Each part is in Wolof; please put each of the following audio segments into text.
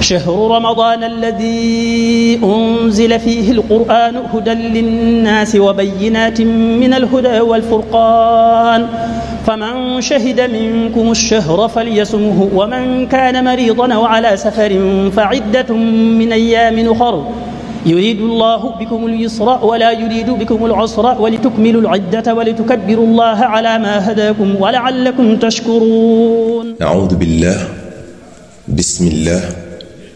شهر رمضان الذي أنزل فيه القرآن هدى للناس وبينات من الهدى والفرقان فمن شهد منكم الشهر فليصمه ومن كان مريضا أو على سفر فعدة من أيام أخر يريد الله بكم اليسر ولا يريد بكم العسر ولتكملوا العدة ولتكبروا الله على ما هداكم ولعلكم تشكرون. أعوذ بالله بسم الله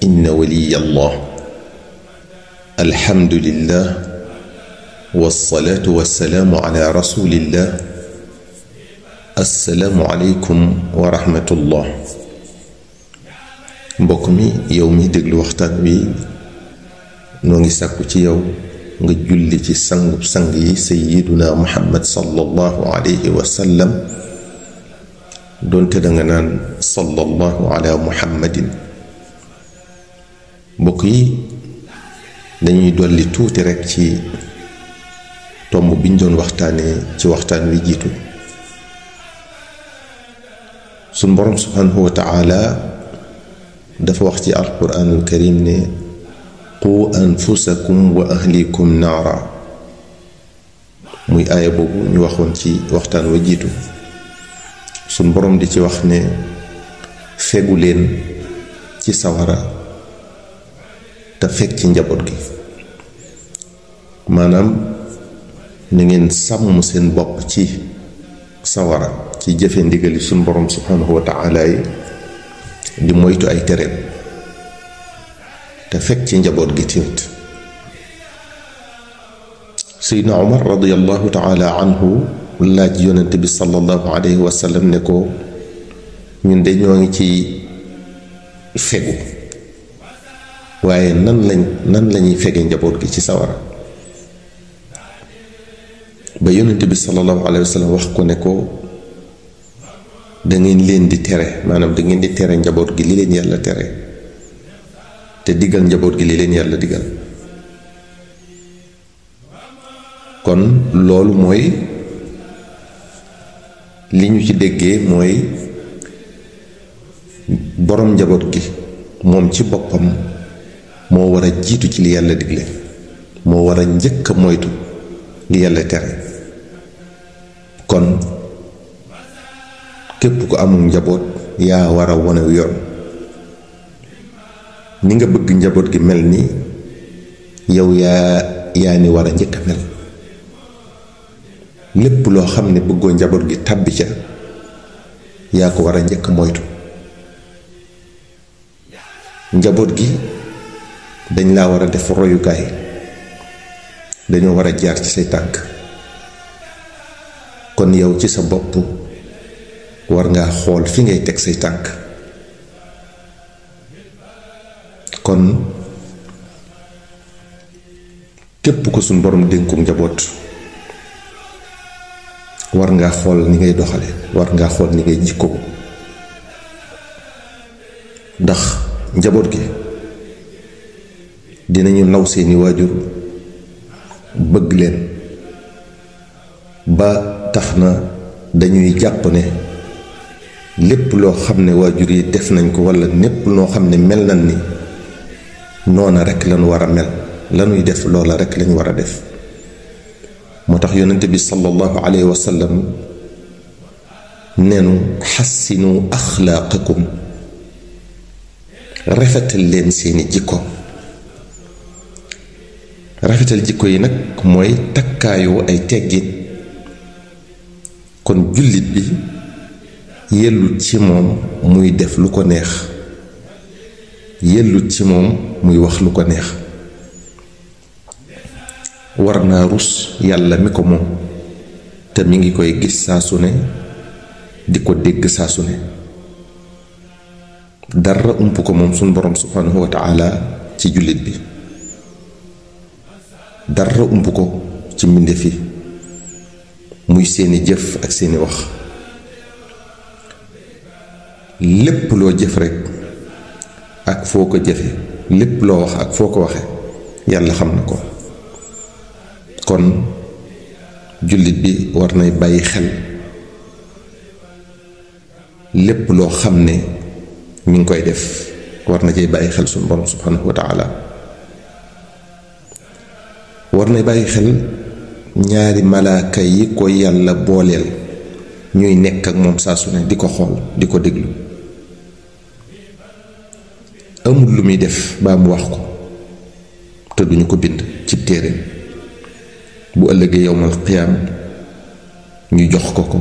إن ولي الله الحمد لله والصلاة والسلام على رسول الله. السلام عليكم ورحمة الله. mbokk mi yow mi déglu waxtaan wi noo ngi sàkku ci yow nga julli ci sangub sang yi sayyiduna muhammad sallallahu alayhi wa sallam doonte danga naan sallallahu ala muhammadin. mbokk yi dañuy dolli tuuti rekk ci tomb biñ doon waxtaanee ci waxtaan wi jiitu. sun borom subhanahu wa ta'ala dafa wax ci alquraanul karim ne qu anfusakum wa ahlikum naara, muy aaya boobu ñu waxoon ci waxtaan wa jiitu. sun borom di ci wax ne fegu leen ci sawara te fekk ci njaboot gi, maanaam na ngeen sàmm seen bopp ci sawara ci jëfe ndigali sun borom subhanahu wa ta'ala yi di moytu ay tereem te fekk ci njaboot gi tamit. Seydina Umar radiyallahu ta'ala anhu laaj yonent bi sallallahu alayhi wa sallam ne ko ñun de ñoo ngi ci fegu, waaye nan lañuy fege njaboot gi ci sawara. ba yonent bi sallallahu alayhi wa sallam wax ko ne ko da ngeen leen di tere, maanaam da ngeen di tere njaboot gi li leen yàlla tere te digal njaboot gi li leen yàlla digal. kon loolu mooy li ñu ci déggee mooy boroom njaboot gi moom ci boppam moo war a jiitu ci li yàlla digle, moo war a njëkk a moytu li yàlla tere. kon képp ku amul njaboot yaa war a wone yoon. ni nga bëgg njaboot gi mel ni yow yaa ni war a njëkk a mel. lépp loo xam ne bëggoo njaboot gi tàbbi ca yaa ko war a njëkk moytu. njaboot gi dañ laa war a def royukaay, dañoo war a jaar ci say tànk. kon yow ci sa bopp war ngaa xool fi ngay teg say tànk. kon képp ko suñ borom dénkum njaboot war ngaa xool ni ngay doxale, war ngaa xool ni ngay jikko, ndax njaboot gi dinañu naw seeni waajur, bëgg leen ba tax na dañuy jàpp ne lépp loo xam ne waajur yi def nañ ko, walla lépp loo xam ne mel nañ ni noona rekk lañu war a mel, lañuy def loola rekk lañu war a def. moo tax yonent bi sallallahu alayhi wa sallam neenu xassinu axlaaqakum, rafetal leen seeni jikko. rafetal jikko yi nag mooy takkaayoo ay teggin. kon jullit bi yellut ci moom muy def lu ko neex, yellut ci moom muy wax lu ko neex. war naa rus yàlla mi ko moom te mi ngi koy gis saa su ne, di ko dégg saa su ne. dara ump ko moom suñ borom subhanahu wa ta'ala ci jullit bi, dara ump ko ci mbindeef yi, muy seeni jëf ak seeni wax. lépp loo jëf rekk ak foo ko jëfe, lépp loo wax ak foo ko waxe yàlla xam na ko. kon jullit bi war nay bàyyi xel lépp loo xam ne mi ngi koy def war na cay bàyyi xel suñu borom subhanahu wa taala war na bàyyi xel ñaari malaaka yi ko yàlla booleel ñuy nekk ak moom saa su ne di ko xool di ko déglu amul lu muy def baa mu wax ko te duñu ko bind ci téere bu ëllëgee yowmal qiyaam ñu jox ko ko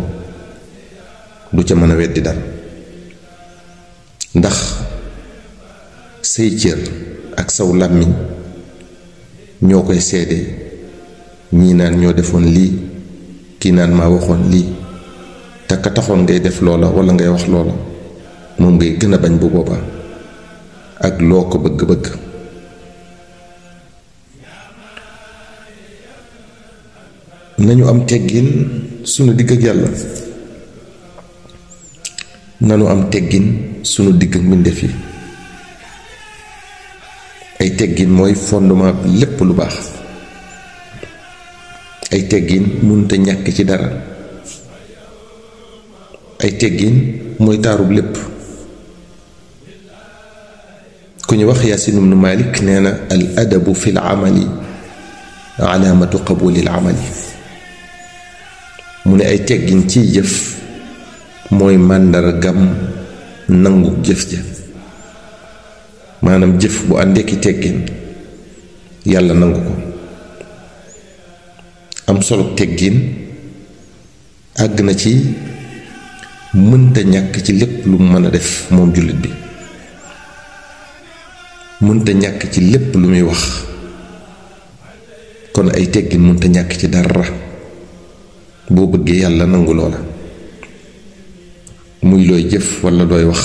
du ca mën a weddi dara ndax say cër ak saw làmmiñ ñoo koy seede ñii naan ñoo defoon lii kii naan maa waxoon lii te ka taxoon ngay def loola walla ngay wax loola moom ngay gën a bañ bu boobaa ak loo ko bëgg-bëgg nañu am teggin sunu digg ak yàlla nanu am teggin sunu digg ak mbindeef yi ay teggin mooy fondement bi lépp lu baax ay teggin mënta ñàkk ci dara ay teggin mooy taarub lépp ku ñu wax Yaasin ibnu Malik nee na al adabu fi l amali alaamatu qabuli l amali mu ne ay teggin ciy jëf mooy màndargam nangu jëf ja maanaam jëf bu àndeeki teggin yàlla nangu ko am solo teggin àgg na ci mënta ñàkk ci lépp lu mu mën a def moom jullit bi mënta ñàkk ci lépp lu muy wax kon ay teggin mënta ñàkk ci dara boo bëggee yàlla nangu loola muy looy jëf walla looy wax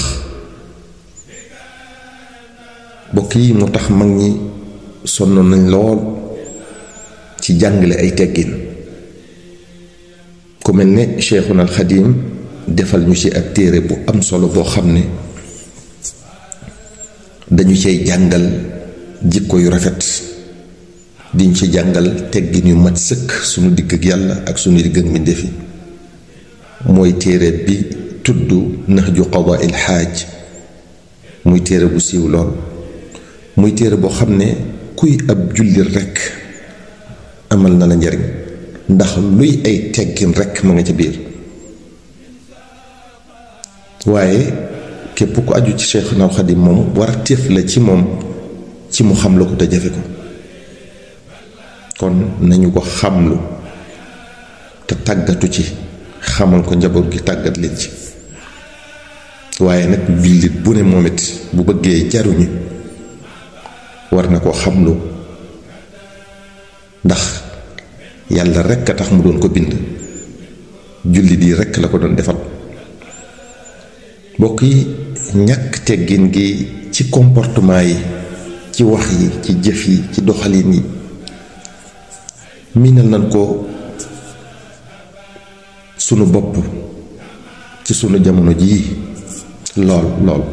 bokk yi moo tax mag ñi sonnoon nañ lool ci jàngale ay teggin ku mel ne Cheikhuna al Xadim defal ñu ci ab téere bu am solo boo xam ne dañu cay jàngal jikko yu rafet diñ ci jàngal teggin yu mat sëkk sunu digg ak yàlla ak sunu digg ak mbindéef yi mooy téere bi tudd Nahju Qadaa il Xaaj muy téere bu siiw lool muy téere boo xam ne kuy ab jullit rekk amal na la njariñ ndax luy ay teggin rekk ma nga ca biir waaye képp ku aju ci Cheikhuna al Xadim moom war a téef la ci moom ci mu xam la ko te jafe ko kon nañu ko xamlu te tàggatu ci xamal ko njaboot gi tàggat leen ci waaye nag jullit bu ne moom it bu bëggee jaruñu war na koo xamlu ndax yàlla rekk a tax mu doon ko bind jullit yi rekk la ko doon defal mbokk yi ñàkk teggin gi ci comportement yi ci wax yi ci jëf yi ci doxalin yi miinal nañ ko sunu bopp ci sunu jamono jii lool lool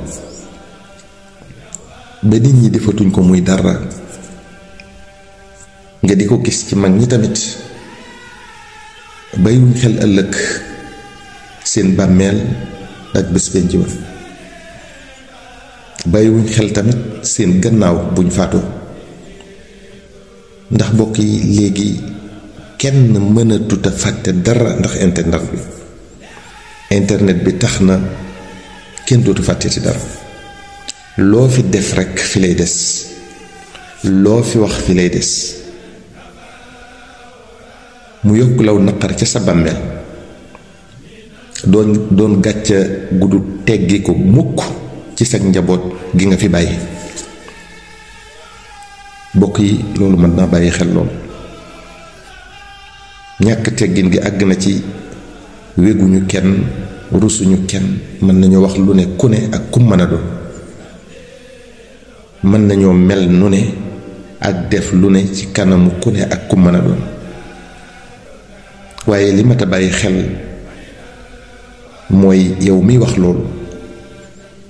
ba nit ñi defatuñ ko muy dara nga di ko gis ci mag ñi tamit bàyyiwuñ xel ëllëg seen bàmmeel ak bés penc ba bàyyiwuñ xel tamit seen gannaaw buñ faatoo ndax bokk yi léegi kenn mënatut a fàtte dara ndax internet bi tax na kenn dootu fàtte ci dara loo fi def rekk fi lay des loo fi wax fi lay des mu yokk law naqar ca sa bàmmeel doon gàcca gudu teggi ko mukk ci sa njaboot gi nga fi bàyyi bokk yi loolu mën naa bàyyi xel lool ñàkk teggin gi àgg na ci wéguñu kenn rusuñu kenn mën nañoo wax lu ne ku ne ak kum mën a doon mën nañoo mel nu ne ak def lu ne ci kanamu ku ne ak kum mën a doon waaye li mat a bàyyi xel mooy yow miy wax loolu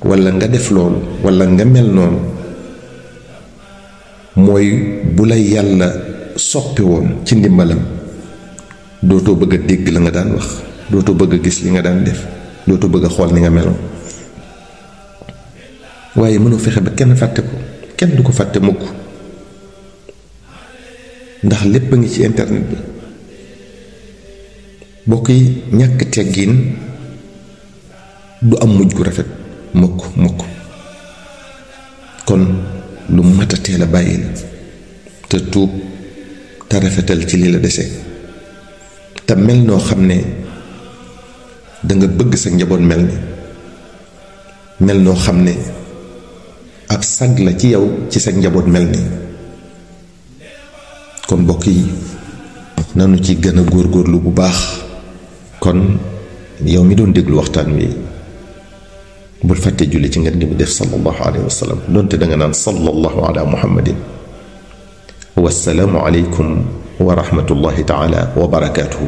walla nga def loolu walla nga mel noonu mooy bu la yàlla soppi woon ci ndimbalam dootoo bëgg a dégg la nga daan wax dootoo bëgg a gis li nga daan def dootoo bëgg a xool ni nga meloon waaye mënoo fexe ba kenn fàtte ko, kenn du ko fàtte mukk, ndax lépp a ngi ci internet bi. bokk yi ñàkk teggiin du am mujj gu rafet mukk mukk. kon lu mat a teel a bàyyi la te tuub te rafetal ci li la dese, te mel noo xam ne danga bëgg sa njaboot mel noo xam ne ab sag la ci yow ci sa njaboot mel ni. kon bokk yi nanu ci gën a góorgóorlu bu baax. kon yow mi doon déglu waxtaan wi bul fàtte julli ci ngeen gi mu def sallallahu alayhi wa sallam, doonte danga naan sallallahu ala muhammadin. wassalaamu aleykum wa rahmatullahi taala wa barakaatuhu.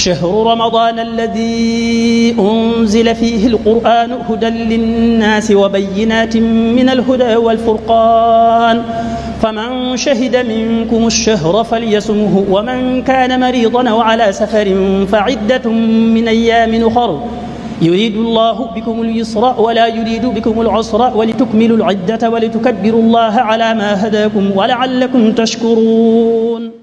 شهر رمضان الذي أنزل فيه القرآن هدى للناس وبينات من الهدى والفرقان فمن شهد منكم الشهر فليصمه ومن كان مريضا أو على سفر فعدة من أيام أخر يريد الله بكم اليسر ولا يريد بكم العسر ولتكملوا العدة ولتكبروا الله على ما هداكم ولعلكم تشكرون.